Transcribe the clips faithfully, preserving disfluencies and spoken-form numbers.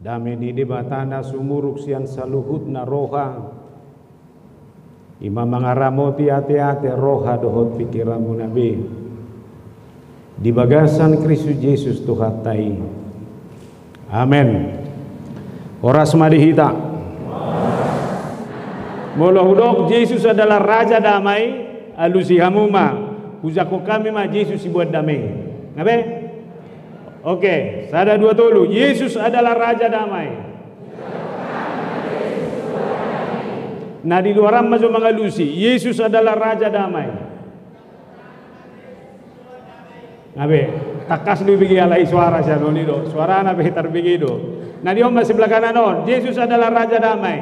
Dame ni Debata na sumurung sian saluhutna roha, i ma mangaramoti ateate, roha dohot pingkiranmuna be di bagasan Kristus Jesus Tuhanta i. Amen. Horas ma di hita. Molo hudok Jesus adalah Raja Damai, alusi hamu ma, hujangkon hami ma Jesus sibuat dame. Nga be? Oke, sada, dua, tolu. Yesus adalah Raja Damai. Na di luaran ma jo mangalusi, Yesus adalah Raja Damai. Nga be, tangkas do ibege alai suara sian on i do. Suarana be tarbege do. Na di on ma sebelah kanan on, Yesus adalah Raja Damai.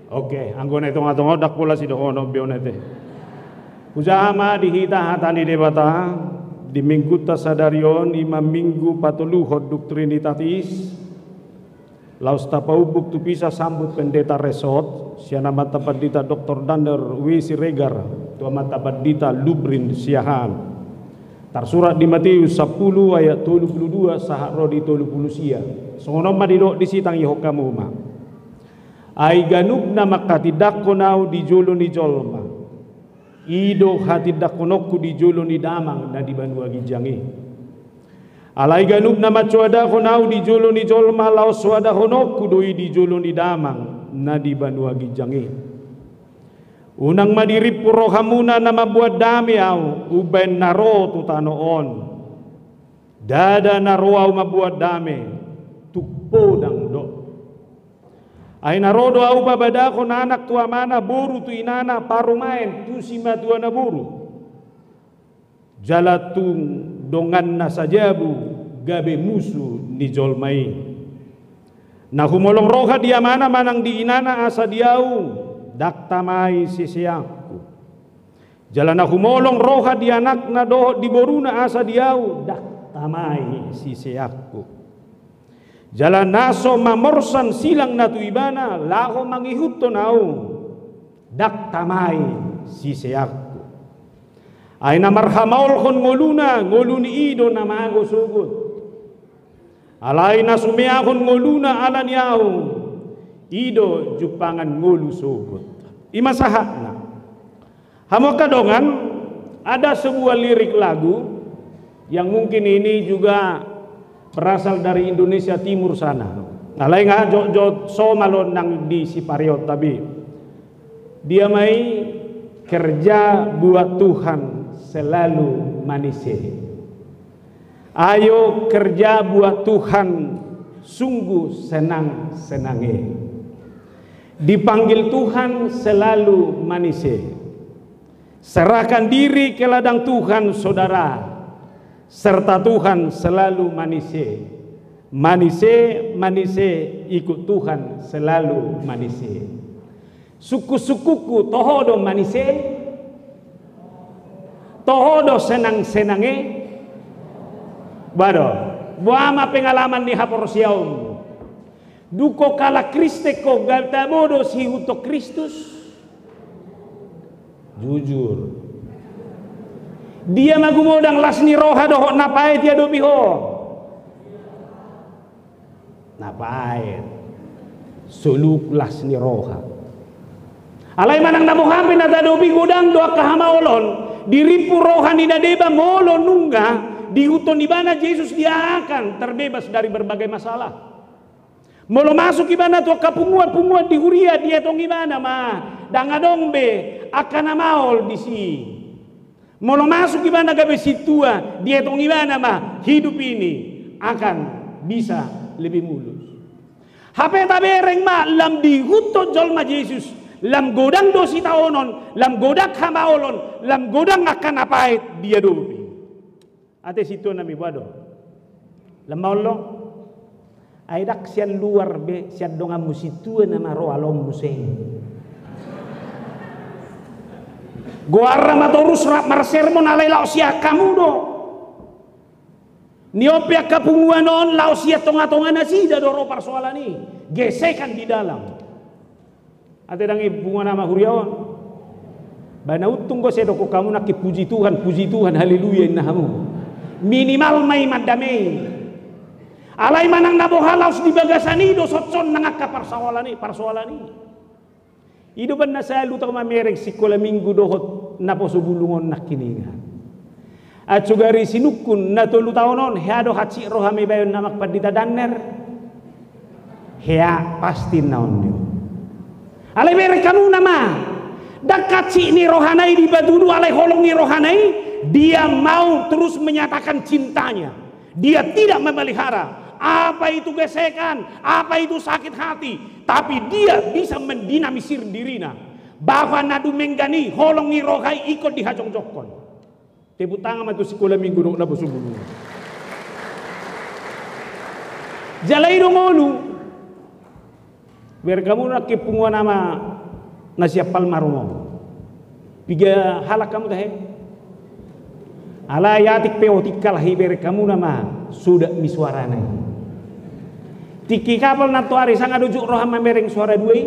Oke, anggo na i tongatonga on ndang pola sidohonon be on ate. Hujaha ma di hita hata ni Debata di minggunta sadari on, i ma minggu patoluhon dung Trinitatis. Laos tapaumbuk tu pisa sambut Pendeta Resort, sian Amanta Pandita Doktor Daniel W. Siregar tu Amanta Pandita Lubrin Siahaan. Tarsurat di Mateus sampulu ayat tolu pulu dua sahat ro di tolu pulu sia. Songon on ma didok disi, tangihon hamu ma. Ai ganup na manghatindanghon Ahu di jolo ni jolma, i do hatindangkononku di jolo ni Damang na di banua ginjang i. Alai ganup na mansoadahon Ahu di jolo ni jolma, laos soadahononku do i di jolo ni Damang na di banua ginjang i. Unang ma dirimpur rohamuna na mambuat dame Ahu umbahen na ro tu tano on. Ndada na ro Ahu mambuat dame, tung podang do. Ai na ro do Ahu pabadahon anak tu amana, boru tu inana, parumaen tu simatua na boru. Jala tung dongan na sajabu gabe musu ni jolma i. Na humolong roha di amana manang di inana asa di Ahu, ndang tama i siseanku. Jala na humolong roha di anakna dohot di boruna asa di Ahu, ndang tama i siseanku. Jala na so mamorsan silang na tu ibana laho mangihuthon Ahu, ndang tama i siseanku. Ai na marhamaolhon ngoluna, ngolu ni i do na mago sogot. Alai na sumeahon ngoluna ala ni Ahu, i do jumpangan ngolu sogot. I ma sahatna. Hamu angka dongan, ada sebuah lirik lagu yang mungkin ini juga berasal dari Indonesia Timur sana. Alai nga jotjot Somal on nang di Sipareon, tapi dia mai kerja buat Tuhan selalu manise. Ayo kerja buat Tuhan sungguh senang-senange. Dipanggil Tuhan selalu manise. Serahkan diri ke ladang Tuhan, saudara. Serta Tuhan selalu manise. Manise, manise, ikut Tuhan selalu manise. Sungkunsungkunku, toho do manise? Toho do senangsenange? Boha do, boha ma pengalaman ni haporseaonmu? Dung ho halak Kristen ho, nga tabo do siihuthon Kristus? Jujur. Dia ma gumodang las ni roha dohot na paet diadopi ho? Na paet. Soluk las ni roha. Alai manang na boha pe na taadopi, godang do angka hamaolon, dirimpur roha ni na deba molo nunga diihuthon ibana Jesus, dia akan terbebas dari berbagai masalah. Molo masuk ibana tu angka punguan-punguan di huria, dietong ibana ma, ndang adong be angka na maol disi. Molo masuk ibana gabe sintua, dietong ibana ma, hidup ini akan bisa lebih mulus. Hape tabereng ma, lam diihuthon jolma Jesus, lam godang do sitaonon, lam godang hamaolon, lam godang angka na paet diadopi. Ate sintua nami, boha do? Lam maol do? Ai ndang sian luar be, sian donganmu sintua nama ro alo muse. Goarna ma torus rap marsermon, alai laos sian hamu do. Ni on pe angka punguan on laos sian tongatonga nasida do ro parsoalan i. Gesekan di dalam. Ate dang i punguan ama huria on. Ba na untung do sai dokkon hamu nangkin puji Tuhan, puji Tuhan, haleluya inna hamu. Minimal ma i mandamei. Alai manang na boha laos di bagasan i do songon nang angka parsoalan i, parsoalan i. I do umbahen na selalu tong mamereng sikola minggu dohot naposo bulung on nangkiningan. Acu gari sinungkun na tolu taon on, hea do hansit roham ibaen na Amang Pandita Danner? Hea, pasti na on do. Alai bereng hamu nama, ndang hansit ni rohana i dipatudu, alai holong ni rohana i, dia mau terus menyatakan cintanya. Dia tidak memelihara apa itu gesekan, apa itu sakit hati, tapi dia bisa mendinamisir dirina. Bahwa na dumenggan i, holong ni roha i ingkon dihajongjongkon. Tepuk tangan ma tu sikola minggu dohot naposo bulung. Jala i do ngolu. Bereng hamu nangkin punguan ama na sian Palmarum on. Piga halak hamu tahe? Alai atik pe otik halak i bereng hamu nama sodak ni suarana i. Tingki kapal nantoari sanga do jut roham mamereng suara dua i?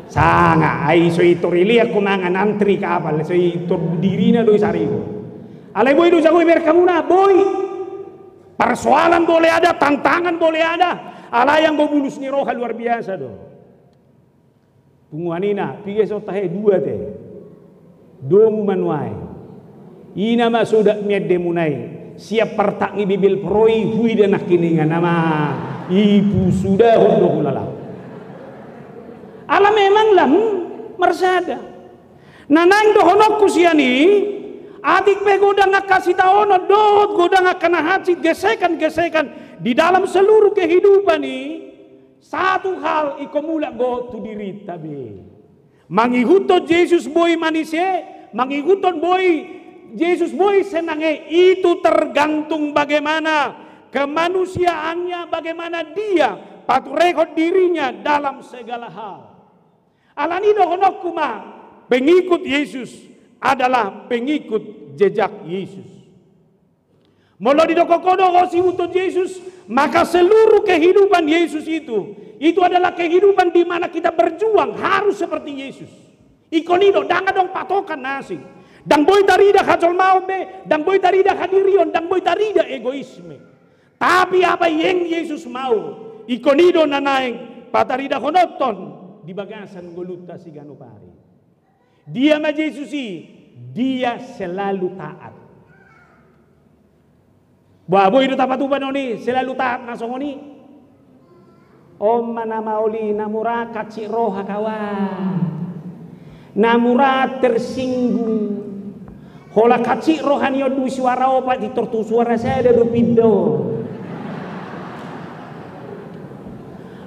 Sanga, ai so i tor i liat ho mangan antri kapal, so i tor dirina do i saribu. Alai boi do jago i bereng hamu na, boi. Persoalan boleh ada, tantangan boleh ada. Alai anggo bulus ni roha luar biasa do. Punguan ina, piga so tahe? Dua te. Domu ma nuaeng. Ina ma sodak ni endemuna i. Sian partangi bibel pro i, huida nangkiningan nama. Ipu sudahon do hulala. Ala memang lam marsada. Na naeng dohononku sian i, atik pe godang angka sitaonon dohot godang angka na hansit, gesekan-gesekan di dalam seluruh kehidupan i, satu hal ingkon mulak do tu dirinta be. Mangihuthon Jesus boi manise, mangihuthon boi Jesus boi senang e, itu tergantung bagaimana kemanusiaannya, bagaimana dia paturehon dirinya dalam segala hal. Alani dohononku ma, pengikut Yesus adalah pengikut jejak Yesus. Molo didokkon ho do ho siihuthon Jesus, maka seluruh kehidupan Yesus itu, itu adalah kehidupan di mana kita berjuang harus seperti Yesus. Ingkon i do, ndang adong patokan na asing. Ndang boi tarida hajolmaon be, ndang boi tarida hadirion, ndang boi tarida egoisme. Tapi apa yang Yesus mau, ingkon i do na naeng pataridahononton di bagasan ngolunta siganup ari. Dia ma Jesus i, dia selalu taat. Boha, boi do tapatupa on i, selalu taat na songon i? On ma na maol i, na mura hansit roha kawan. Na mura tersinggung. Holan hansit roha ni on dung suara opat, i tor tu suara sada do pinda.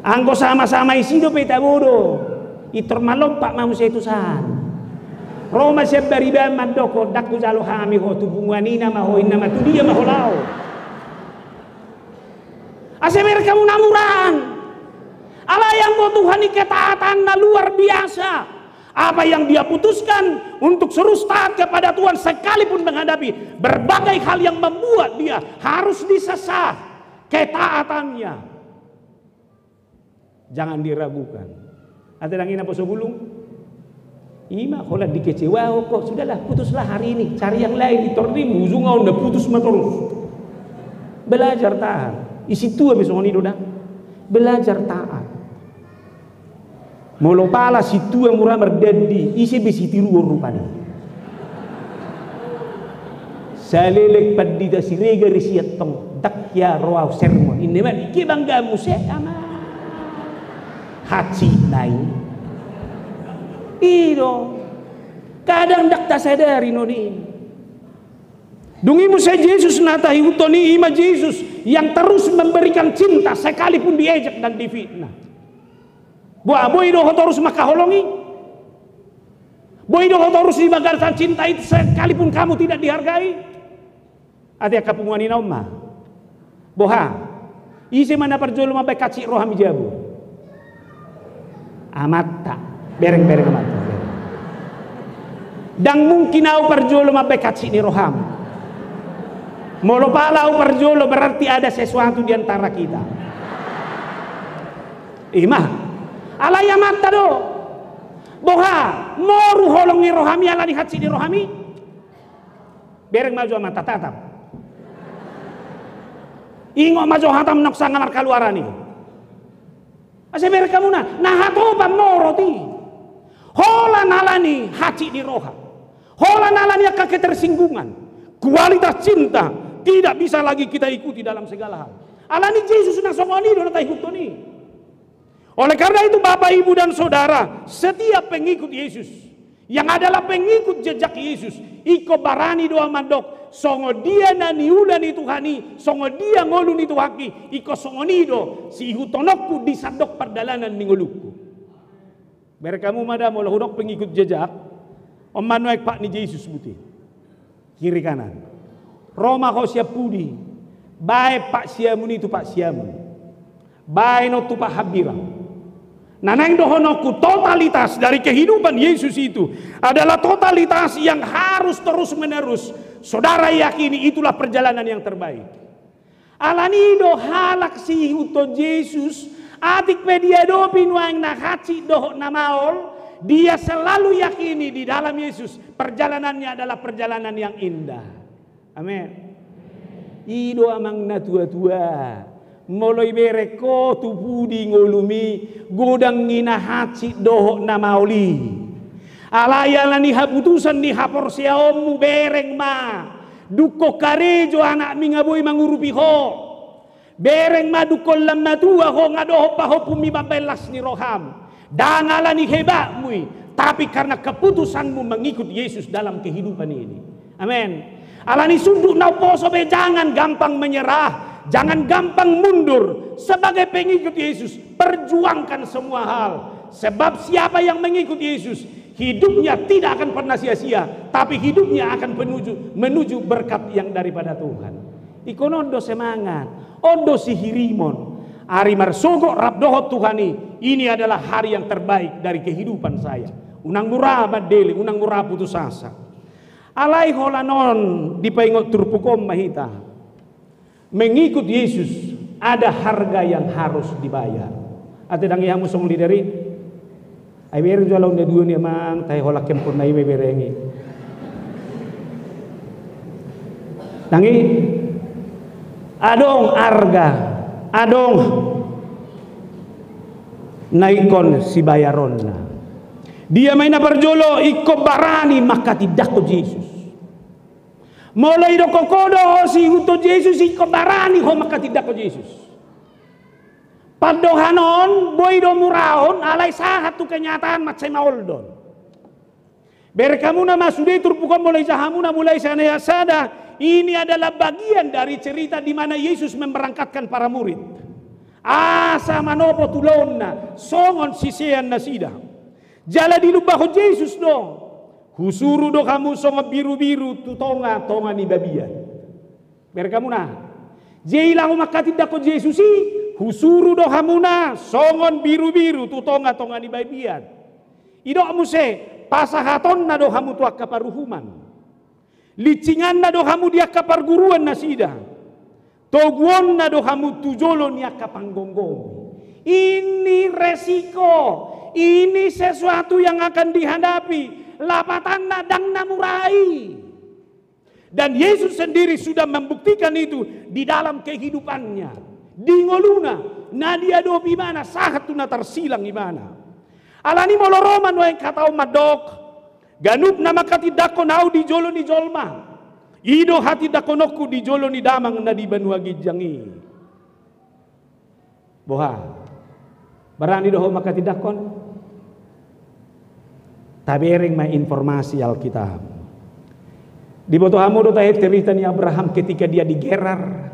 Anggo sama-sama isi dope tabo do, i tor malompat ma muse tu san. Ro ma sian bariba mandok ho, ndang hujalo hami ho, tu punguan ina ma ho, inna ma tu dia ma ho laho. Asa bereng hamu na muraan. Alai anggo Tuhan i ketaatanna luar biasa. Apa yang dia putuskan untuk terus taat kepada Tuhan sekalipun menghadapi berbagai hal yang membuat dia harus disesah ketaatannya. Jangan diragukan. Ate dang ina poso bulung. Ima holan dikecewahon ho, sudahlah, putuslah hari ini, cari yang lain, i tor di ujung on na putus ma torus. Belajar taat. I sintua pe songon i do da. Belajar taat. Molo pala sintua mura mardandi, ise be sitiruon rupani. Saleleng Pandita Siregar i sian tong, ndang hea ro au sermon. Inna ma, kebanggaan muse ama. Hansit nai. I do. Kadang ndang tasadari non i. Dung i muse Jesus na taihuthon i, ima Jesus yang terus memberikan cinta sekalipun diejek dan difitnah. Boha, boi do ho torus mangkaholongi? Boi do ho torus di bagasan cinta i sekalipun kamu tidak dihargai? Ate angka punguan ina on ma. Boha, ise ma na parjolo mambaen hansit roham i jabu? Amanta. Bereng, bereng amanta. Ndang mungkin au parjolo mambaen hansit ni roham. Molo pala au parjolo berarti ada sesuatu di antara kita. Ima. Alai amanta do. Boha, moru holong ni roham i alani hansit ni roham i? Bereng ma jo amanta, tatap. Ingot ma jo hata nang sanga markaluaran i. Asa bereng hamu na, na hatopan morot i. Holan alani hansit ni roha. Holan alani angka ketersinggungan. Kualitas cinta tidak bisa lagi kita ikuti dalam segala hal. Alani Jesus na songon i do na taihuthon i. Oleh karena itu, Bapak, Ibu, dan Saudara, setiap pengikut Yesus yang adalah pengikut jejak Yesus, ingkon barani do ahu mandok, songon dia na niula ni Tuhan i, songon dia ngolu ni Tuhanki, ingkon songon i do siihuthononku di sandok pardalanan ni ngolungku. Bereng hamu ma da, molo hudok pengikut jejak, on ma nuaeng pat ni Jesus buti. Kiri kanan. Ro ma ho sian pudi, baen pat siamun i tu pat siamun. Baen on tu pat hambirang. Na naeng dohononku, totalitas dari kehidupan Yesus itu adalah totalitas yang harus terus-menerus saudara yakini, itulah perjalanan yang terbaik. Alani i do halak siihuthon Jesus, atik pe diadopi nuaeng na hansit dohot na maol, dia selalu yakini di dalam Yesus, perjalanannya adalah perjalanan yang indah. Amen. I do, amang na tuatua, molo ibereng ho tu pudi ngolumi, godang i na hansit dohot na maol i. Alai alani haputusan ni haporseaonmu, bereng ma, dungkon karejo anakmi nga boi mangurupi ho. Bereng ma, dungkon lam matua ho nga dohot pahompuonmi mambaen las ni roham. Ndang alani hebatmu i, tapi karena keputusanmu mengikut Yesus dalam kehidupan ini. Amen. Alani sundut na umposo be, jangan gampang menyerah, jangan gampang mundur. Sebagai pengikut Yesus, perjuangkan semua hal. Sebab siapa yang mengikut Yesus, hidupnya tidak akan pernah sia-sia, tapi hidupnya akan menuju, menuju berkat yang daripada Tuhan. Ingkon on do semangat, on do sihirimon. Ari marsogot rap dohot Tuhan i, ini adalah hari yang terbaik dari kehidupan saya. Unang mura mandele, unang mura putus asa. Alai holan on dipaingot turpuk on ma hita. Mengikut Yesus ada harga yang harus dibayar. Ate, dang i hamu songon leader i? Ai bereng jo ulaon na dua ni, amang, tahe holan kempon na i ma ibereng i. Dang i, adong arga, adong na ingkon sibayaronna. Dia ma i? Na parjolo, ingkon barani mangkatindangkon Jesus. Molo idokkon ho do ho siihuthon Jesus, ingkon barani ho mangkatindangkon Jesus. Pandohan on boi do muraon, alai sahat tu kenyataan mansai maol do on. Bereng hamuna ma sude turpuk on, molo ija hamuna mulai sian ayat sada, ini adalah bagian dari cerita di mana Yesus memberangkatkan para murid. Asa manopo tu ulaonna songon sisean nasida. Jala dilumbahon Jesus do, husuru do hamu songon birubiru tu tongatonga ni babiat. Bereng hamuna. Jadi laho mangkatindangkon Jesus i, husuru do hamuna songon birubiru tu tongatonga ni babiat. Didok muse, pasahatonna do hamu tu angka paruhuman. Linsinganna do hamu di angka parguruan nasida. Toguonna do hamu tu jolo ni angka panggomgomi. Ini resiko, ini sesuatu yang akan dihadapi. Lapatanna ndang na mura i. Dan Yesus sendiri sudah membuktikan itu di dalam kehidupannya. Di ngoluna, na diadopi ibana sahat tu na tarsilang ibana. Alani molo ro ma nuaeng hata on mandok, ganup na mangkatindangkon ahu di jolo ni jolma, i do hatindangkononku di jolo ni Damang na di banua ginjang i. Boha? Barani do ho mangkatindangkon? Tabereng ma informasi Alkitab. Diboto hamu do tahe cerita ni Abraham ketika dia di Gerar?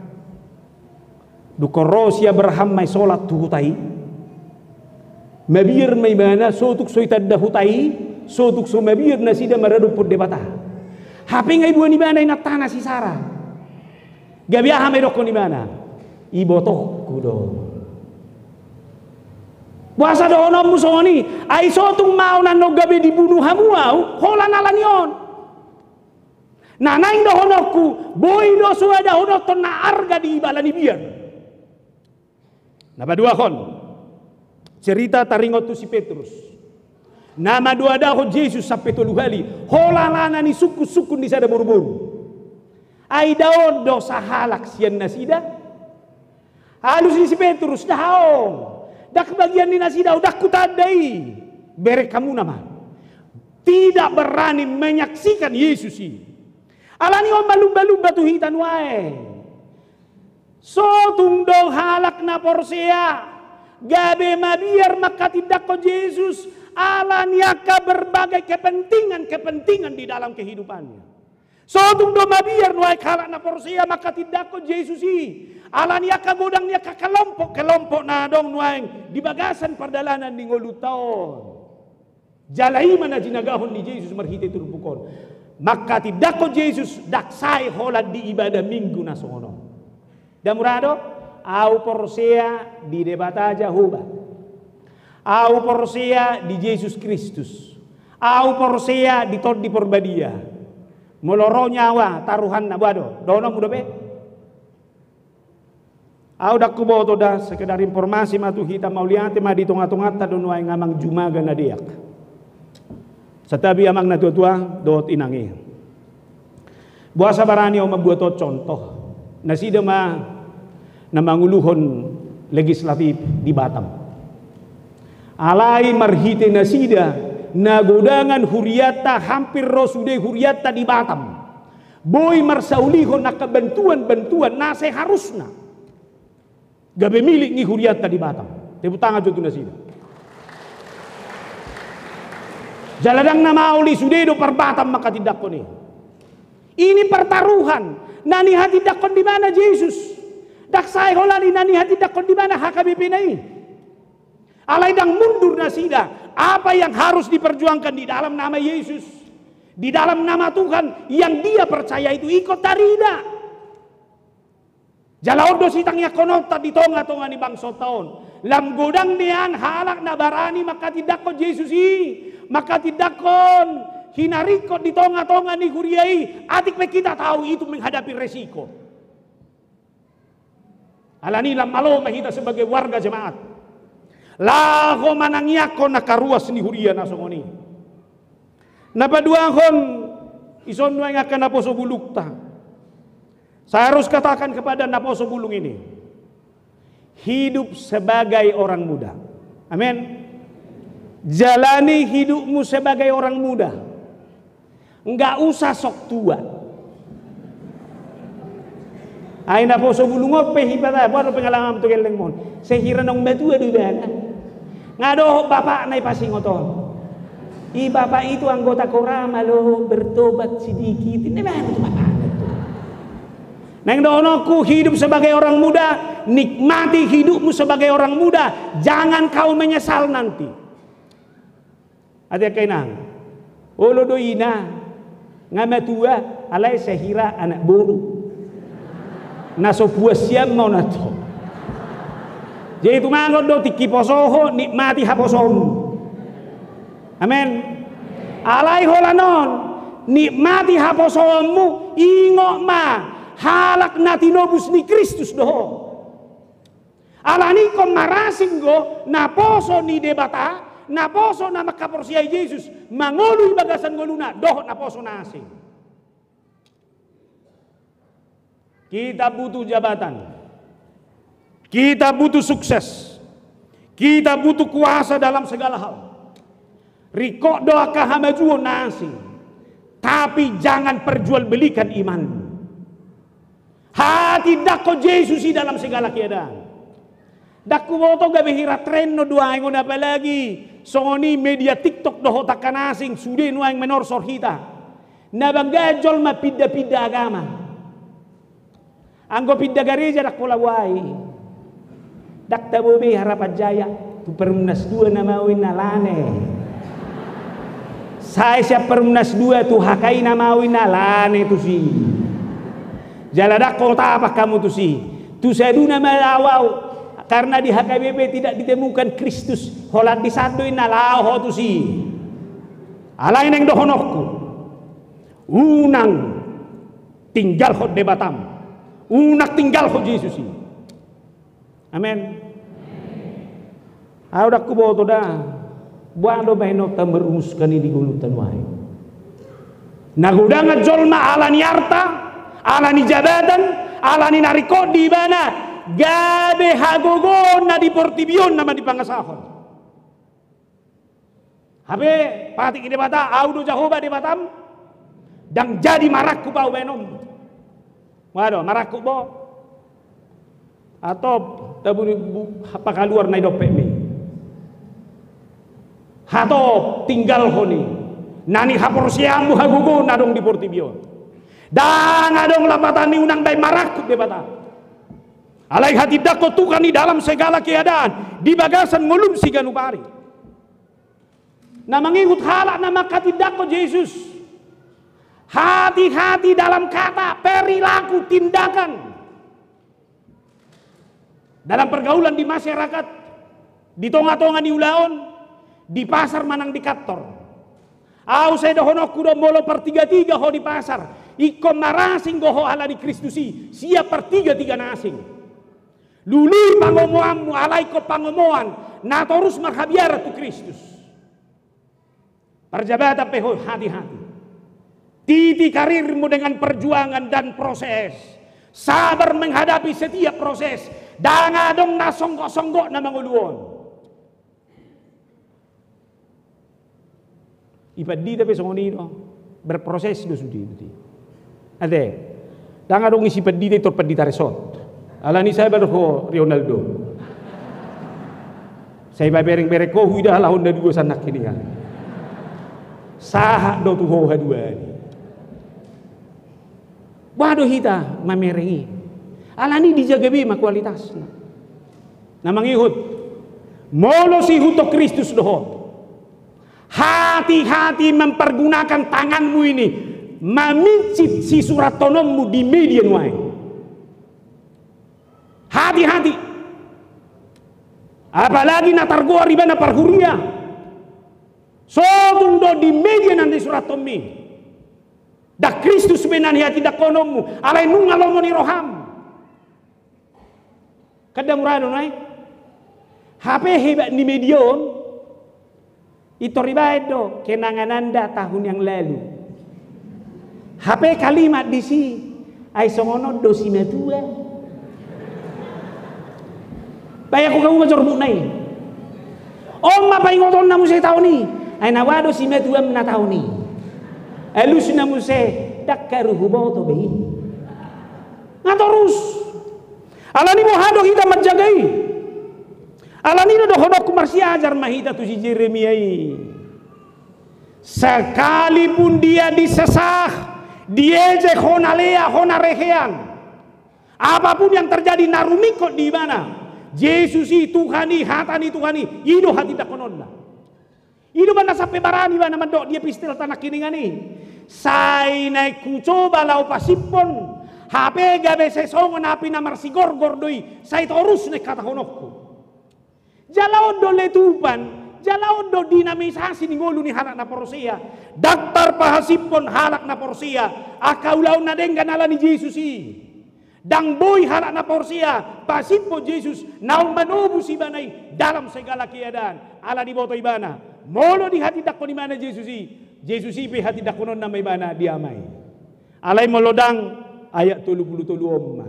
Dung ro si Abraham maisolat tu huta i, mabiar ma ibana, so tung so itanda huta i, so tung so mabiar nasida maradophon Debata. Hape nga diboan ibana inantana si Sara. Gabe aha ma didokkon ibana? Ibotongku do. Boasa dohononmu songon i? Ai so tung ma on annon gabe dibunu hamu ahu, holan alani on. Na naeng dohononku, boi do so adahononton na arga di ibala ni biar. Na paduahon, cerita taringot tu si Petrus. Na mandoadahon Jesus sampe tolu hali, holan alana ni sungkunsungkun ni sada boruboru. Ai daon do sahalak sian nasida, Alus ni si Petrus, daong. Ndang bagian ni nasida, ndang hutanda i. Bereng hamuna ma. Tidak berani menyaksikan Yesus i. Alani on ma lumba-lumba tu hita nuaeng. So tung do halak na porsea gabe mabiar manghatindanghon Jesus, alani angka berbagai kepentingan-kepentingan di dalam kehidupannya. So tung do mabiar nuaeng halak na porsea manghatindanghon Jesus i, alani angka godang ni angka kelompok-kelompok na adong nuaeng di bagasan pardalanan ni ngolunta on. Jala i ma na jinagahon ni Jesus marhite turpuk on. Manghatindanghon Jesus ndang sae holan di ibadah Minggu na songon on. Ndang mura do, au porsea di Debata Jahowa. Au porsea di Jesus Kristus. Au porsea di Tondi Porbadia. Molo ro nyawa taruhanna, boha do, dohononmu dope? Au ndang huboto da, sekedar informasi ma tu hita, mauliate ma di tonga-tonganta do nuaeng amang jumaga na deak. Santabi amang na tua-tua dohot inang i. Boasa barani au mambuat contoh? Nasida ma na manguluhon legislatif di Batam. Alai marhite nasida na godangan hurianta, hampir ro sude hurianta di Batam. Boi marsaulihon angka bantuan-bantuan na seharusna gabe milik ni hurianta di Batam. Tepuk tangan jo tu nasida. Jala ndang na maol i, sude do parbatam manghatindanghon i. Ini pertaruhan na nihatindanghon di ibana Jesus. Ndang sae holan i na nihatindanghon di ibana H K B P na i. Alai ndang mundur nasida. Apa yang harus diperjuangkan di dalam nama Yesus, di dalam nama Tuhan yang dia percaya itu ikut tarida. Jala on do sitangiangkononta di tonga-tonga ni bangsonta on. Lam godang nian halak na barani manghatindanghon Jesus i, manghatindanghon hinaringkot di tonga-tonga ni huria i, atik pe kita tahu itu menghadapi resiko. Alani lam malo ma hita sebagai warga jemaat laho manangiangkon angka ruas ni huria na songon i. Na paduahon, ison nuaeng angka naposo bulungta. Saya harus katakan kepada naposo bulung ini, hidup sebagai orang muda. Amin. Jalani hidupmu sebagai orang muda. Nggak usah sok tua. Ai naposo bulung on pe, hibata, boha do pengalaman tu gellengmon? Sehira naung matua do ibana, nga dohot bapakna i pasingot on, "I bapak itu anggota korama lo, bertobat sedikit." Ninna ibana tu bapakna tu. Naeng dohononku, hidup sebagai orang muda, nikmati hidupmu sebagai orang muda, jangan kau menyesal nanti. Ate angka inang, olo do ina, nga matua, alai sehira anak boru. Na so puas sian ma on antong. Jadi tumangon do tingki poso ho, nikmati haposomu. Amen. Alai holan on, nikmati haposomu, ingot ma, halak na tinobus ni Kristus do ho. Alani ingkon marasing do naposo ni Debata, naposo na manghaporseai Jesus, mangolu di bagasan ngoluna, dohot naposo na asing. Kita butuh jabatan. Kita butuh sukses. Kita butuh kuasa dalam segala hal. Ringkot do angka hamajuon na asing. Tapi jangan perjualbelikan imanmu. Hatindanghon Jesus i dalam segala keadaan. Ndang huboto gabe hira tren do nuaeng on, apalagi songon i media TikTok dohot angka na asing, sude nuaeng manorsor hita. Na bangga jolma pinda-pinda agama. Anggo pinda gareja ndang pola boha i. Ndang tabo be Harapan Jaya, tu Perumnas dua nama au inna alane. Sae sian Perumnas dua tu H K I nama au inna alane tusi. Jala ndang hotapang hamu tusi. Tu saduna ma laho au, karena di H K B P tidak ditemukan Kristus. Holan di san do inna laho ho tusi. Alai naeng dohononku, unang tinggalhon Debatam, unang tinggalhon Jesus i. Amen. Au ndang huboto da, boha do bahenonta merumuskan i di ngolunta nuaeng. Na godangan jolma alani arta, alani jabatan, alani na ringkot di ibana, gabe hagogoon na di portibi on nama dipangasahon. Hape patik ni Debata, au do Jahowa Debatam, ndang jadi marangkup au baenonmu. Waduh, marangkup bo. Atau tabuni bu-, pakaluar na i dompetmi. Hatop tinggalhon i na nihaporseaonmu hagogoon na adong di portibi on. Ndang adong lapatan ni unang baen marangkup Debata. Alai hatindangkon Tuhan i dalam segala keadaan di bagasan ngolum siganup ari. Na mangihut halak na manghatindangkon Jesus. Hati-hati dalam kata, perilaku, tindakan. Dalam pergaulan di masyarakat, di tonga-tonga ni ulaon, di pasar manang di kantor. Au sai dohononku do molo partiga-tiga ho di pasar, ingkon marasing do ho ala ni Kristus i, sian partiga-tiga na asing. Lului pangomoanmu, alai ingkon pangomoan na torus marhabiaran tu Kristus. Parjabatan pe ho hati-hati. Titi karirmu dengan perjuangan dan proses. Sabar menghadapi setiap proses. Ndang adong na songgok-songgok na mangolu on. I pandita pe songon i do. Berproses do sude berarti. Ate. Ndang adong isi pandita i tor pandita resort. Alani i sai baen ho Ronaldo. Sai pabereng-bereng ho huida halak on na dua sannak ini kan. Sahat do tu ho haduan i. Boha do hita mamereng i. Alani i dijaga be ma kualitasna. Na mangihut. Molo siihuthon Kristus do ho. Hati-hati mempergunakan tanganmu ini mamincit sisurathononmu di media nuaeng. Hati-hati. Apalagi na targoar ibana parhuria. Sotung do di media na disurathonmi. Ndang Kristus be na nihatindangkononmu, alai nunga lomo ni roham. Kan ndang mura do nuaeng. Hape hebat ni media on. Intor ibaen do kenangan Anda tahun yang lalu. Hape kalimat disi, ai songon on do simatua. Baen ho hamu ma jorbutna i. On ma paingotonna muse taon i. Ai na boha do simatuam na taon i. Alusna muse, ndang haru huboto be i. Nga torus. Alani i boha do hita manjaga i. Alani i do dohononku marsiajar ma hita tu si Jeremia i. Sekalipun dia disesah, diejek, hona lea, hona rehean. Apapun yang terjadi, na rumingkot di ibana. Jesus i, Tuhan i, hata ni Tuhan i, i do hatindangkononna. I do umbahen na sampe barani ibana mandok di epistelta nangkiningan i. Sai naeng hucoba laho pasimphon, hape gabe sai songon api na marsigorgor do i, sai torus naeng hatahononku. Jala on do letupan, jala on do dinamisasi ni ngolu ni halak na porsea. Ndang tarpahasimphon halak na porsea, angka ulaon na denggan ala ni Jesus i. Ndang boi halak na porsea pasimphon Jesus naung manobus ibana i dalam segala keadaan. Ala diboto ibana, molo dihatindangkon ibana Jesus i, Jesus i pe hatindangkononna ma ibana di Ama i. Alai molo ndang, ayat tolu pulu tolu on ma.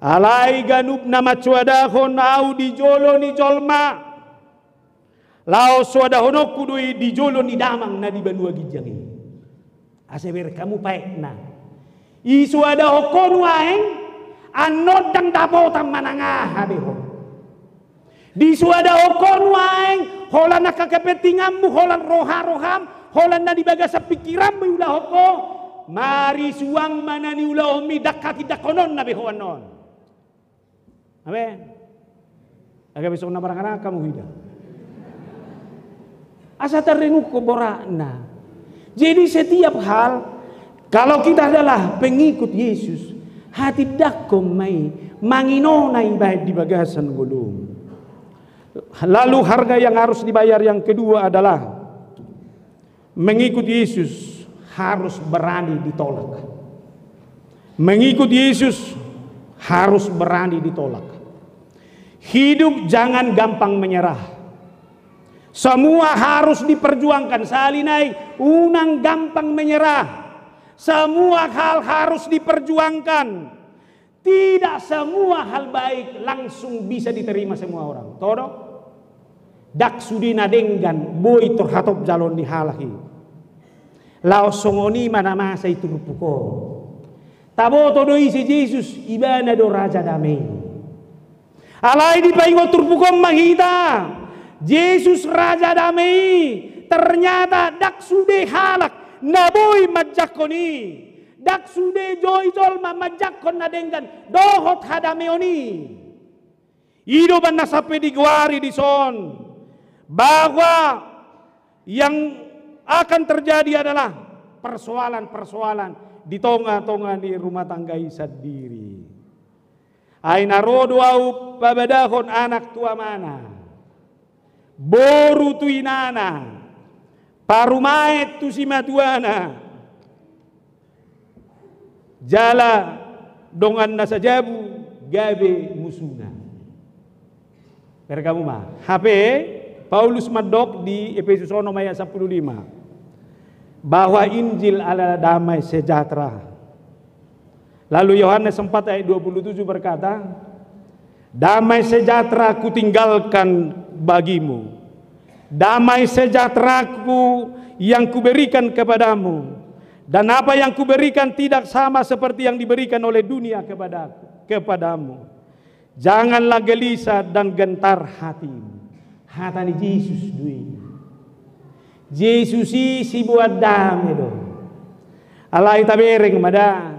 Alai ganup na mansoadahon Ahu di jolo ni jolma, laos soadahononku do i di jolo ni Damang na di banua ginjang i. Asa bereng hamu paetna. Isoadahon ho nuaeng, annon ndang dapotan manang aha be ho. Disoadahon ho nuaeng, holan angka kepentinganmu, holan roha-roham, holan na di bagasan pingkiranmu iulahon ho, marisuang ma na niulahonmi, ndang hatindangkononna be ho annon. Amen. Gabe songon na marangan-angan hamu huida. Asa tarenungkon boratna. Jadi setiap hal, kalau kita adalah pengikut Yesus, hatindangkon ma i, manginona i baen di bagasan ngolum. Lalu harga yang harus dibayar yang kedua adalah mengikut Yesus harus berani ditolak. Mengikut Yesus harus berani ditolak. Hidup jangan gampang menyerah. Semua harus diperjuangkan. Sahali nai, unang gampang menyerah. Semua hal harus diperjuangkan. Tidak semua hal baik langsung bisa diterima semua orang. Todo? Ndang sude na denggan boi tor hatop jaloon ni halak i. Laos songon i ma na masa i turpuk on. Taboto do ise Jesus, ibana do Raja Dame i. Alai dipaingot turpuk on ma hita, Jesus Raja Dame i, ternyata ndang sude halak na boi manjangkon i. Ndang sude joi jolma manjangkon na denggan dohot hadameon i. I do umbahen na sampe digoari dison bahwa yang akan terjadi adalah persoalan-persoalan di tonga-tonga ni rumah tangga i sandiri. Ai na ro do ahu pabadahon anak tu amana, boru tu inana, parumaen tu simatuana, jala dongan na sajabu gabe musuna. Bereng hamu ma. Hape Paulus mandok di Epesus onom ayat sampulu lima bahwa Injil adalah damai sejahtera. Lalu Yohanes empat ayat dua puluh tujuh berkata, "Damai sejahtera kutinggalkan bagimu. Damai sejahteraku yang kuberikan kepadamu. Dan apa yang kuberikan tidak sama seperti yang diberikan oleh dunia kepadaku, kepadamu. Janganlah gelisah dan gentar hatimu." Hata ni Jesus do i. Jesus i siboan dame do. Alai tabereng ma da.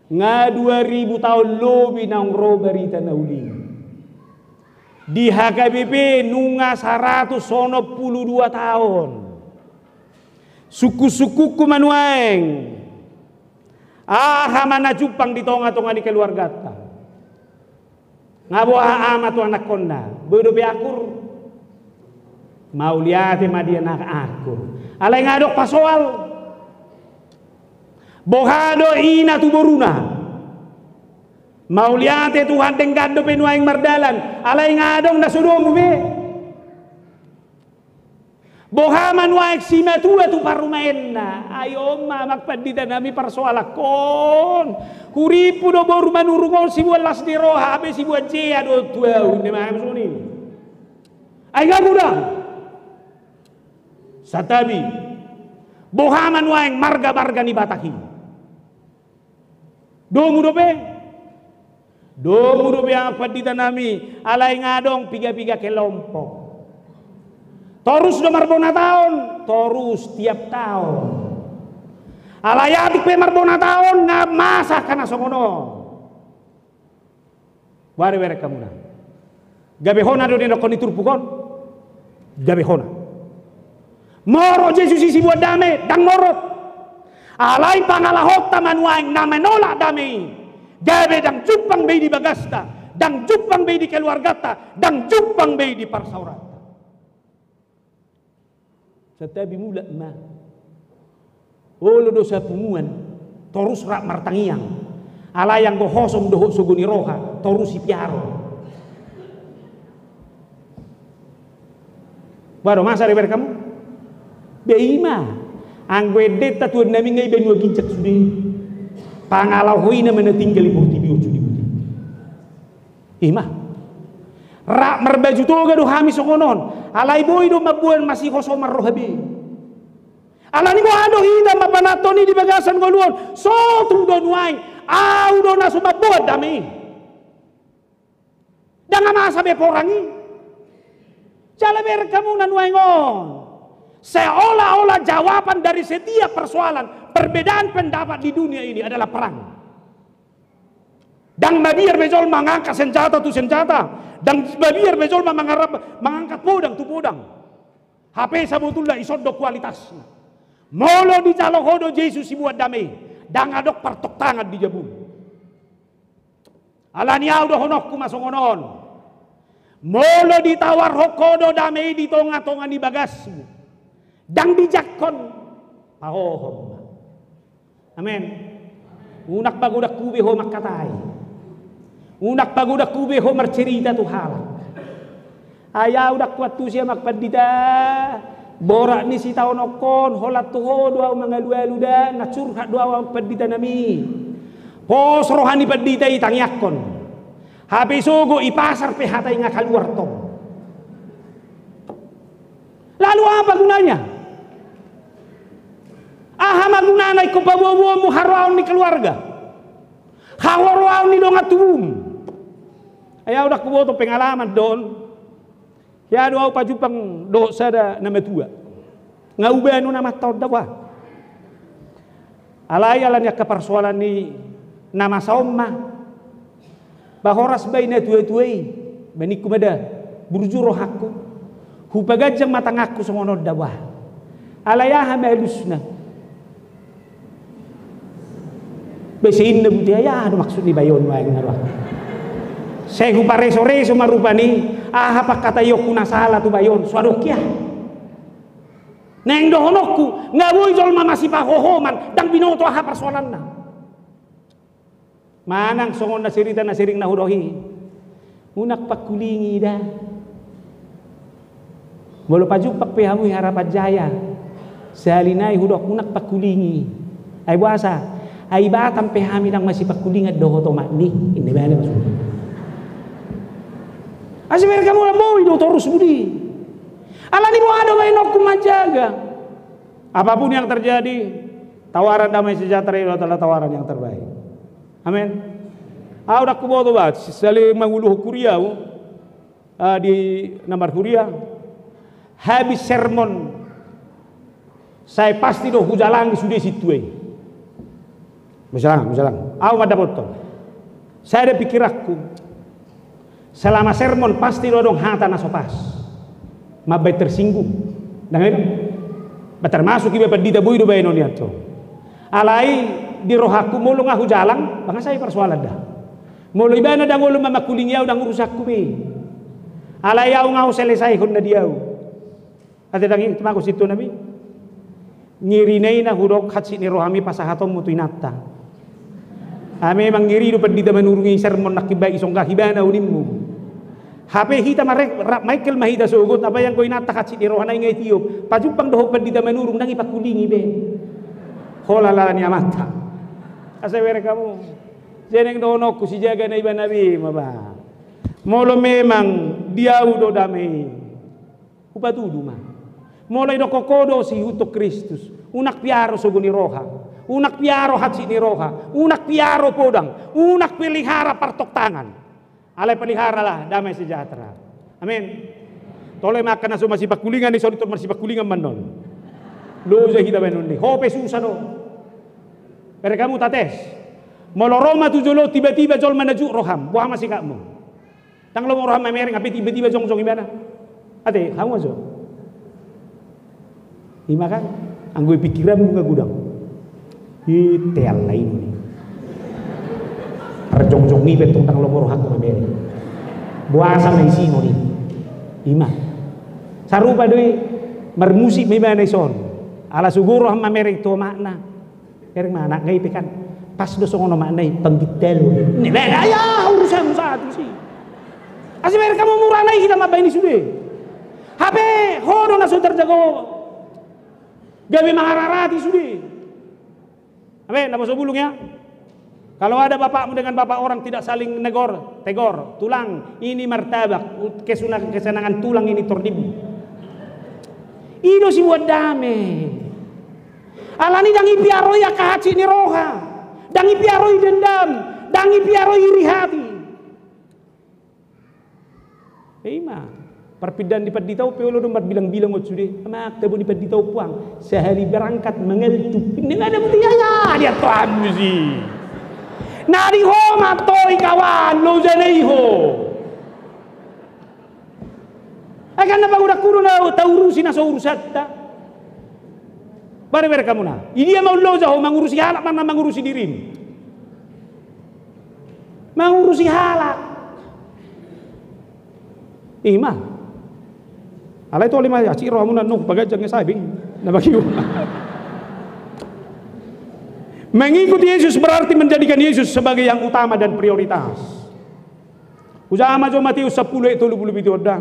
Nga dua ribu taon lobi naung ro barita na uli. Di H K B P nunga saratus onom pulu dua taon. Sungkun-sungkunku ma nuaeng. Aha ma na jumpang di tonga-tonga ni keluarganta? Nga boha ama tu anakkonna, boi dope akur? Mauliate ma di anak akur. Alai nga adong pasoal. Boha do ina tu boruna? Mauliate Tuhan, denggan dope nuaeng mardalan. Alai nga adong na so domu be. Boha ma nuaeng simatua tu parumaenna? Ai on ma, amang pandita nami, parsoalanhon. Hurimpu do boru Manurung on siboan las ni roha, hape siboan jea do tu ahu, ninna ma songon i. Ai nga godang. Santabi. Boha ma nuaeng marga-marga ni Batak i? Domu dope? Domu dope, amang pandita nami, alai nga adong piga-piga kelompok. Torus do marbona taon, torus tiap taon. Alai atik pe marbona taon, nga masa angka na songon on. Boha do bereng hamu na? Gabe hona do nidokkon ni turpuk on? Gabe hona. Morot Jesus i siboan dame? Ndang morot. Alai pangalahonta ma nuaeng na menolak dame i, gabe ndang jumpang be i di bagasta, ndang jumpang be i di keluarganta, ndang jumpang be i di parsaoranta. Santabi, mulak ma. Olo do sapunguan, torus rap martangiang. Alai anggo hosom dohot sogo ni roha, torus ipiaro. Boha do, masa do bereng hamu? Be i ma. Anggo endenta tuan nami nga i banua ginjang sude. Pangalaho i nama na tinggal di portibi on sude. I ma. Rap marbaju toga do hami songon on. Alai boi do mamboan masihosoman roha be. Alani boha do hita mamboan antong i di bagasan ngolu on? Sotung do nuaeng, ahu do na so mamboan dame i. Ndang masa be porang i. Jala bereng hamu na nuaeng on, seolah-olah jawaban dari setiap persoalan, perbedaan pendapat di dunia ini adalah perang. Ndang mabiar be jolma mangangkat senjata tu senjata. Ndang mabiar be jolma mangarap, mangangkat podang tu podang. Hape sabotulna ison do kualitasna. Molo dijalo ho do Jesus siboan dame i, ndang adong partoktangan di jabum. Alani ahu dohononku ma songon on. Molo ditawarhon ho do dame i di tonga-tonga ni bagasmu, ndang dijangkon, pahohom ma. Amen. Unang pagodangku be ho mangkatai. Unang pagodangku be ho marcerita tu halak. Ai ahu ndang huantusi, amang pandita. Borat ni sitaononhon, holan tu ho do ahu mangalualu da, na curhat do ahu, amang pandita nami. Pos roha ni pandita i tangiangkon. Hape sogot i pasar pe hata i nga kaluar tong. Lalu apa gunanya? Aha ma gunana ingkon paboaboaonmu haroaon ni keluarga? Haroaon ni dongan tubum? Ai au ndang huboto pengalaman do on. Ia do au pajumpang dohot sada na matua. Nga hubano na mantong da boha. Alai ala ni angka parsoalan ni na masa on ma. Ba horas ba i na tuatua i, ba ningku ma da, burju rohangku. Hupaganjang ma tanganku songon on da boha. Alai aha ma alusna? Ba ise inna buti ai aha do maksud ni bayon nuaeng na rohangku. Sai huparesoreso ma rupani aha pangkataionku na sala tu bayon, so adong ia. Naeng dohononku, nga boi jolma masipahohoman, ndang binoto aha parsoalanna. Manang songon na cerita na sering na hudok i. Unang pangkulingi da. Molo pajumpang pe hamu i Harapan Jaya. Sahali nai hudok unang pangkulingi. Ai boasa? Ai Batam pe hami ndang masipangkulingan dohot omakni. Inna ibana maksudna. Asa bereng hamu, boi do torus budi. Alani boha do baenonku manjaga. Apapun yang terjadi, tawaran damai sejahtera itu adalah tawaran yang terbaik. Amin. Au ndang huboto ba, sali manguluhon huria au, ah, di na marhuria, habis sermon, sai pasti do hujalangi sude sintua i. Hujalang, hujalang. Au mandapothon. Sada pikiranku. Selama sermon pasti do adong hata na so pas. Mambaen tersinggung. Ndang i do? Ba termasuk iba pandita boi do baenon i antong. Alai di rohangku molo nga hujalang, ba nga sai parsoalan da. Molo ibana ndang olo ma mangkulingi au ndang urusanku be. Alai au nga huselesaihon na di au. Ate ndang i, temaku sintonami. Ngeri na i na hudok hansit ni rohami pasahatonmu tu inanta. Ai memang ngeri do pandita manurung i sermon nangkin baen isonggah ibana unimmu. Hape hita marek, rap maengkel ma hita sogot, apa ianggo inanta hansit ni rohana i nga itiop. Pajumpang dohot pandita manurung ndang i pangkulingi be. Hola lala ni amanta. Asa bereng hamu. Jadi naeng dohononku sijaga na ibana be ma ba. Molo memang di au do damai. Hupatudu ma. Molo idokkon ho do sihuthon Kristus, unang piaro sogo ni roha, unang piaro hansit ni roha, unang piaro podang, unang pelihara partoktangan. Alai peliharalah damai sejahtera. Amin. Tole ma angka na so masipangkulingan i, songon i tor masipangkulingan ma annon. Loja hita baenon i. Ho pe susa do. Bereng hamu tates. Molo ro ma tu jolo tiba-tiba jolma na juk roham, boha ma sikapmu? Ndang lomo roham mamereng, hape tiba-tiba jongjong ibana. Ate, hamu ajo. Ima kan, anggo i pikiranmu nga godang. Ite alai noni. Parjongjong i pe tong ndang lomo rohangku mamereng. Boasa ma isi noni. Ima. Sarupa do i, marmusik ma ibana ison. Ala sogo roham mamereng tu omakna. Bereng ma anak nga i pe kan. Pas do songon omakna i, panggintalu. Ni beda ya urusanmu satu si. Asa bereng hamu, mura na i hita mambaen i sude. Hape ho do na so tarjago. Gabe mangararati sude. Amin, na poso bulung ya. Kalau ada bapakmu dengan bapak orang tidak saling negor, tegor, tulang, ini martabak, ut-, kesuna-, kesenangan tulang ini tordimmu. I do siboan dame. Alani ndang ipiaro i angka hansit ni roha, ndang ipiaro i dendam, ndang ipiaro i iri hati. Ima, parpindahan ni pandita on pe olo do marbilang-bilang on sude. Amang, tabo ni pandita on puang. Sahali berangkat mangaltup. Inna ibana, buti ia, ia, dia tuan musi. Na di ho ma antong i kawan, loja na i ho. Ai kan na pagodangku do na taurusi na so urusanta. Bere-bere hamu na. Idia ma olo loja ho, mangurusi halak manang mangurusi dirim? Mangurusi halak. Ima. Alai tole ma asi rohamuna nung paganjang nga sabi. Na bagi. Mengikut Yesus berarti menjadikan Yesus sebagai yang utama dan prioritas. Ujaha ma jo Matius sampulu ayat tolu pulu pitu on da.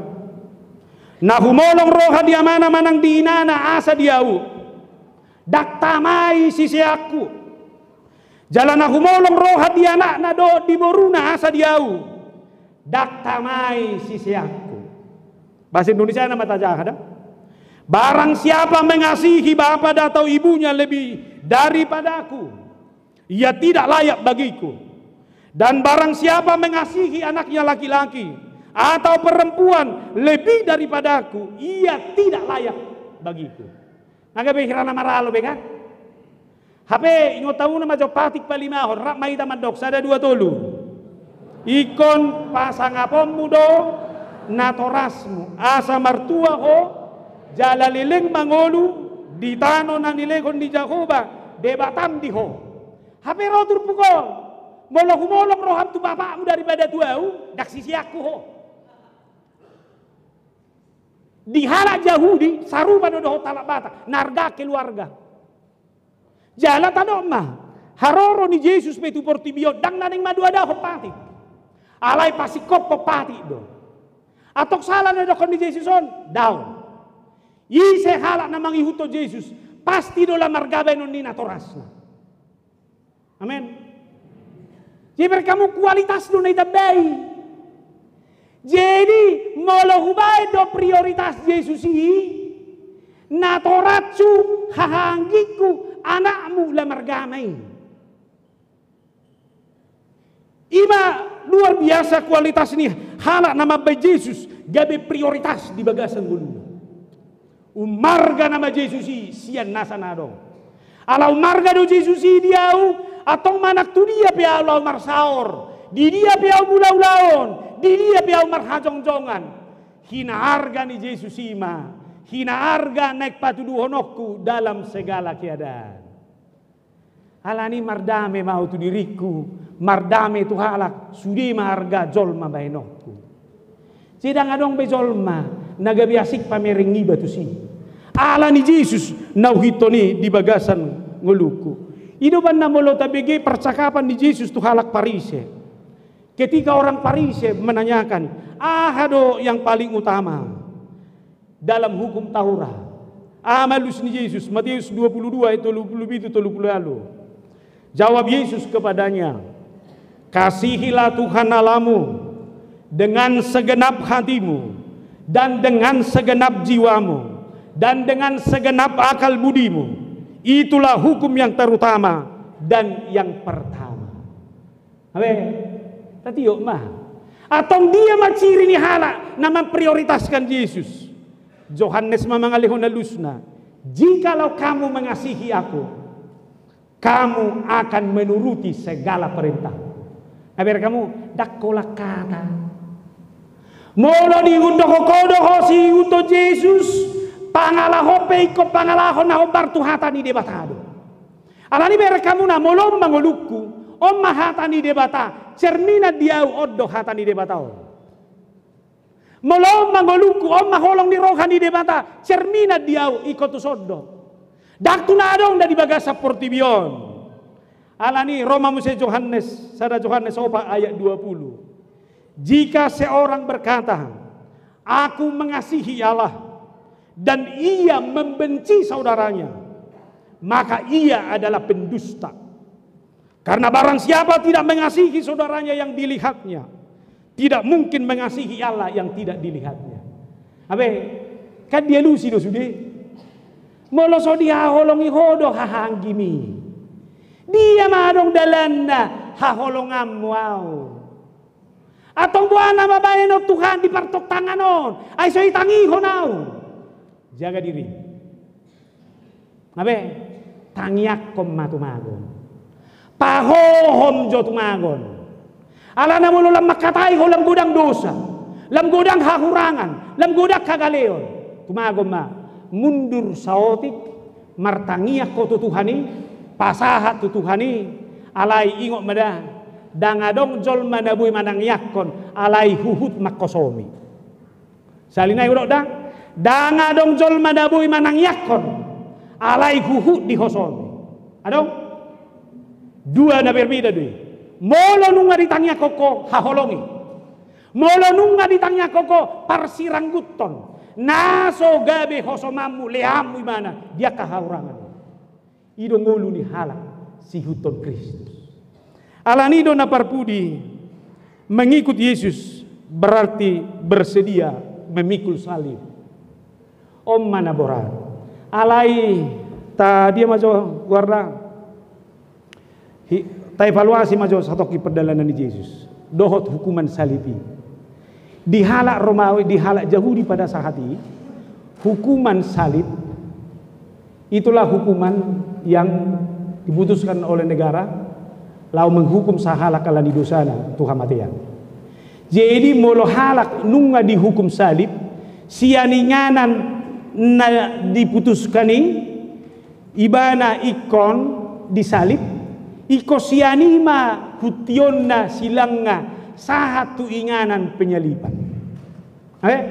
Na humolong roha di amana manang di inana asa di au, ndang tama i siseanku. Jala na humolong roha di anakna dohot di boruna asa di ahu, ndang tama i siseanku. Bahasa Indonesiana ma tajaha da. Barang siapa mengasihi bapa atau ibunya lebih daripadaku, ia tidak layak bagiku. Dan barang siapa mengasihi anaknya laki-laki atau perempuan lebih daripadaku, ia tidak layak bagiku. Nga gabe hira na maralo be kan? Hape ingot hamuna ma jo patik palimahon, rap ma hita mandok, sada dua tolu. Ingkon pasangaponmu do natorasmu, asa martua ho, jala leleng mangolu di tano na nilehon ni Jahowa Debatam di ho. Hape ro turpuk on, molo humolong roham tu bapakmu daripada tu ahu, ndang siseanku ho. Di halak Jahudi, sarupa do dohot halak Batak, na arga keluarga. Jala tadok ma, haroro ni Jesus pe tu portibi on, ndang na naeng madoadahon patik. Alai pasingkophon patik do. Antong sala na didokkon ni Jesus on, daong. Ise halak na mangihuthon Jesus, pasti do lam arga baenon ni natorasna. Amen. Jadi berarti hamu kualitas do na ditambai. Jadi molo hubaen do prioritas Jesus i, natorashu, hahaanggingku, anakmu lam arga ma i. I ma luar biasa kualitas ni halak na mambaen Jesus gabe prioritas di bagasan ngoluna. Umarga nama Jesus i sian nasa na adong. Ala umarga do Jesus i di ahu, antong manang tu dia pe ahu laho marsaor, di dia pe ahu mulaulaon, di dia pe ahu marhajongjongan. Hinaarga ni Jesus i ma, hinaarga naeng patuduhononku dalam segala keadaan. Alani mardame ma ahu tu diringku, mardame tu halak, sude ma arga jolma baenonku. Jadi ndang adong be jolma na gabe asing pamereng iba tusi. Alani Jesus na huhiton i di bagasan ngolungku. I do umbahen na molo tabege percakapan ni Jesus tu halak Parise. Ketika orang Parise menanyakan, aha do yang paling utama dalam hukum Taurat? Aha ma alus ni Jesus, Matius dua puluh dua ayat tolu puluh pitu, tolu puluh ualu. Jawab Yesus kepadanya, "Kasihilah Tuhan Allahmu dengan segenap hatimu, dan dengan segenap jiwamu, dan dengan segenap akal budimu. Itulah hukum yang terutama dan yang pertama." Amen. Tatiop ma. Antong dia ma ciri ni halak na memprioritaskan Jesus? Johannes ma mangalehon alusna, "Jikalau kamu mengasihi aku, kamu akan menuruti segala perintah." Amen, hamu, ndang holan hata. Molo diundok ho do ho siihuthon Jesus, pangalahon pe ingkon pangalahon na hombar tu hata ni Debata do. Alani berek hamu na molo on ma ngolungku, on ma hata ni Debata, cerminan di ahu on do hata ni Debata on. Molo on ma ngolungku, on ma holong ni roha ni Debata, cerminan di ahu ingkon tuson do. Ndang tu na adong da di bagasan portibi on. Alani ro ma muse Johannes, sada Johannes opat ayat dua puluh. Jika seorang berkata, "Aku mengasihi Allah," dan ia membenci saudaranya, maka ia adalah pendusta. Karena barang siapa tidak mengasihi saudaranya yang dilihatnya, tidak mungkin mengasihi Allah yang tidak dilihatnya. Abe, kan dialusi do sude. Molo so dihaholongi ho do hahaanggimi, dia ma adong dalanna haholonganmu ahu? Antong boha na mambahen on Tuhan di partongtangan on, ai so ditangihon ahu? Jaga diri. Abe, tangiangkon ma tumagon. Pahohom jo tumagon. Alana molo lam mangkatai ho lam godang dosa, lam godang hahurangan, lam godang hagaleon, tumagon ma, mundur saotik, martangiang ho tu Tuhan i, pasahat tu Tuhan i. Alai ingot ma da, ndang adong jolma na boi manangiangkon alai huhut manghosomi. Sahali nai hudok da, ndang adong jolma na boi manangiangkon alai huhut dihosomi. Adong? Dua na berbeda do i. Molo nunga ditangiangkon ho, haholongi. Molo nunga ditangiangkon ho, parsirangguthon. Na so gabe hosomanmu, leanmu ibana di angka hahurangan. I do ngolu ni halak siihuthon Kristus. Alani do na parpudi, mengikut Yesus berarti bersedia memikul salib. On ma na borat. Alai, ta dia ma jo goarna? Hi-, taevaluasi ma jo satongkin pardalanan ni Jesus dohot hukuman salib i. Di halak Romawi, di halak Jahudi pada saat i, hukuman salib itulah hukuman yang diputuskan oleh negara laho menghukum sahalak alani dosana tu hamatean. Jadi molo halak nunga dihukum salib, sian inganan na diputuskan i, ibana ingkon disalib, ingkon sian i ma huntionna silangna sahat tu inganan penyaliban. Eh?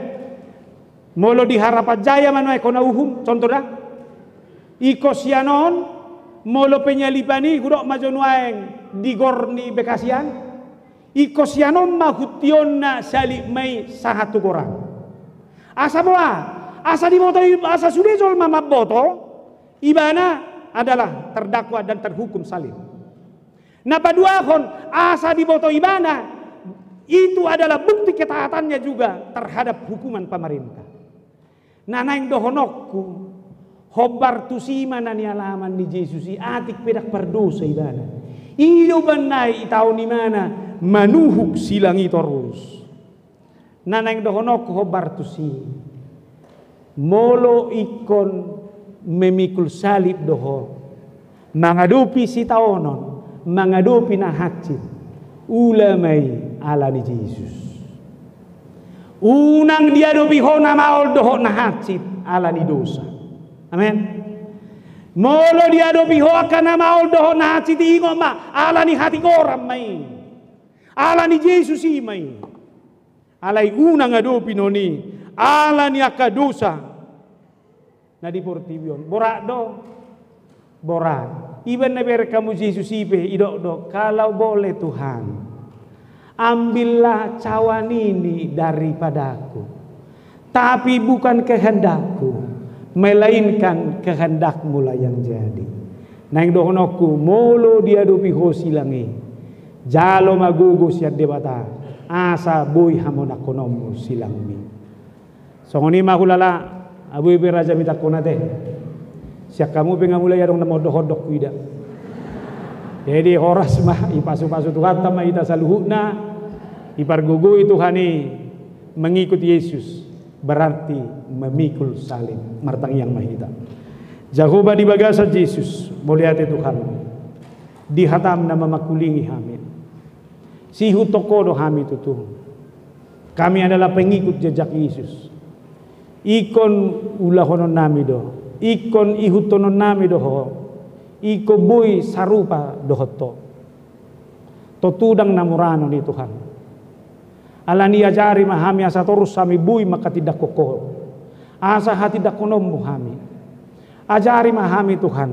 Molo di Harapan Jaya ma nuaeng hona uhum, contoh da. Ingkon sian on, molo penyaliban i hudok ma jo nuaeng di gor ni Bekasi an. Ingkon sian on ma huntionna salib ma i sahat tu gor an. Asa boha, asa diboto i, asa sude jolma mamboto, ibana adalah terdakwa dan terhukum salib. Na paduahon, asa diboto ibana, itu adalah bukti ketaatannya juga terhadap hukuman pemerintah. Na naeng dohononku, hombar tusi ma na nialaman ni Jesus i, atik pe ndang pardosa ibana. I do umbahen na i itaon ibana manuhuk silang i torus. Na naeng dohononku hombar tusi. Molo ingkon memikul salib do ho, mangadopi sitaonon, mangadopi na hansit, ula ma i alani Jesus. Unang diadopi ho na maol dohot na hansit alani dosa. Amen. Molo diadopi ho angka na maol dohot na hansit i, ingot ma, alani hatigoran ma i. Alani Jesus i ma i. Alai unang adopi non i alani angka dosa na di portibi on. Borat do? Borat. Ibaen na ibereng hamu Jesus i pe, idok do, "Kalau boleh Tuhan, ambillah cawan ini daripadaku. Tapi bukan kehendakku, melainkan kehendak-Mu lah yang jadi." Naeng dohononku, molo diadopi ho silang i, jalo ma gogo sian Debata, asa boi hamonangkononmu silangmi. Songon i ma hulala, abu ibu raja mitangkon ate. Sian hamu pe nga mulai adong na mondok-ondok huida. Jadi horas ma, ipasupasu Tuhanta ma hita saluhutna, ipargogoi Tuhan i, mengikut Yesus berarti memikul salib. Martangiang ma hita. Jahowa di bagasan Jesus, mauliate Tuhan. Di hatam na mamangkulingi hami. Siihuthon Ho do hami tutu. Kami adalah pengikut jejak Yesus. Ingkon ulahononnami do, ingkon ihuthononnami do Ho, ingkon boi sarupa dohot Ho. Tontu ndang na mura non i Tuhan. Alani i ajari ma hami asa torus hami boi manghatindanghon Ho. Asa hatindangkononmu hami. Ajari ma hami Tuhan.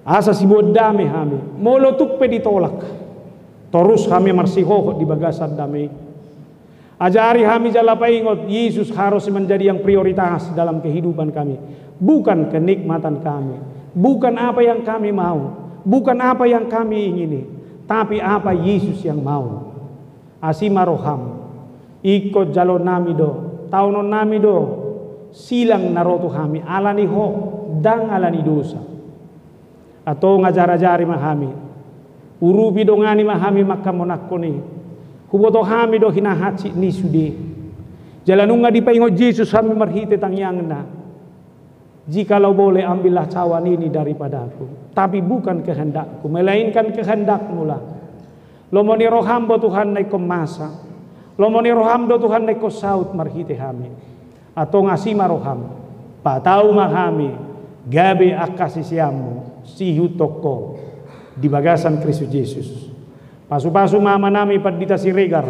Asa siboan dame hami. Molo tung pe ditolak, torus hami marsihohot di bagasan dame i. Ajari hami jala paingot, Yesus harus menjadi yang prioritas dalam kehidupan kami. Bukan kenikmatan kami. Bukan apa yang kami mau. Bukan apa yang kami ingini. Tapi apa Yesus yang mau. Asi ma roham. Ingkon jalonnami do, taononnami do silang na ro tu hami alani Ho, ndang alani dosa. Antong ajar-ajari ma hami. Urupi, dongani ma hami manghamonangkon i. Huboto hami do hinahansit ni sude. Jala nunga dipaingot Jesus hami marhite tangiangna. Jikalau boleh, ambillah cawan ini daripadaku. Tapi bukan kehendakku, melainkan kehendak-Mu lah. Lomo ni roham do Tuhan na ingkon masa. Lomo ni roham do Tuhan na ingkon saut marhite hami. Antong asi ma roham. Patau ma hami gabe angka sisean-Mu, siihuthon Ho di bagasan Kristus Jesus. Pasu-pasu ma amanami Pandita Siregar.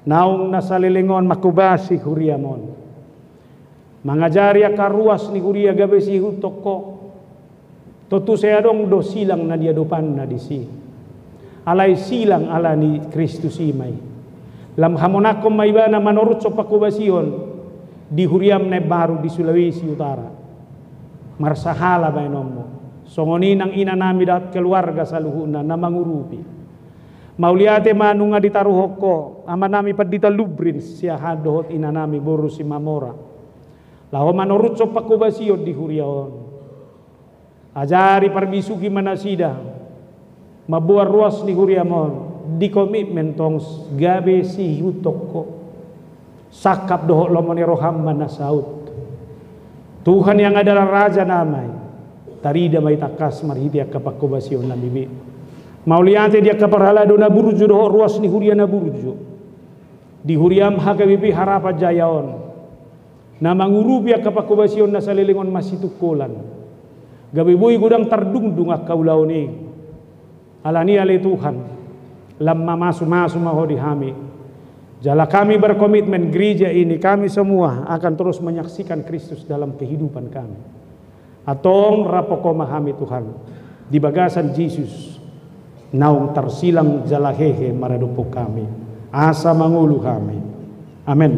Naung na saleleng on manghobasi huria-Mu on. Mangajari angka ruas ni huria gabe siihuthon Ho. Tontu sai adong do silang na diadopanna disi. Alai silang alani Kristus i ma i. Lam hamonangkon ma ibana manoruthon panghobasion di huriam na imbaru di Sulawesi Utara. Marsahala baenonmu. Songon i nang inanami dohot keluarga saluhutna na mangurupi. Mauliate ma nunga ditaruhon Ho, Amanami Pandita Lubrin Siahaan dohot Inanami boru Simamora, laho manorushon pangkobasion di huria on. Ajari, parbisuhi ma nasida mamboan ruas ni huriam on di komitmen tong gabe siihuthon Ho. Sangkap dohot lomo ni roham ma na saut. Tuhan yang adalah Raja nami, tarida ma i tangkas marhite angka pangkobasion nami be. Mauliate di angka parhalado na burju dohot ruas ni huria na burju di huriam H K B P Harapan Jaya on, na mangurupi angka pangkobasion na saleleng on masitungkolan, gabe boi godang tardungdung angka ulaon i. Alani i ale Tuhan, lam mamasumasu ma Ho di hami. Jala kami berkomitmen, gereja ini, kami semua akan terus menyaksikan Kristus dalam kehidupan kami. Antong raphon Ho ma hami Tuhan, di bagasan Jesus naung tarsilang jala hehe maradophon hami, asa mangolu hami. Amen.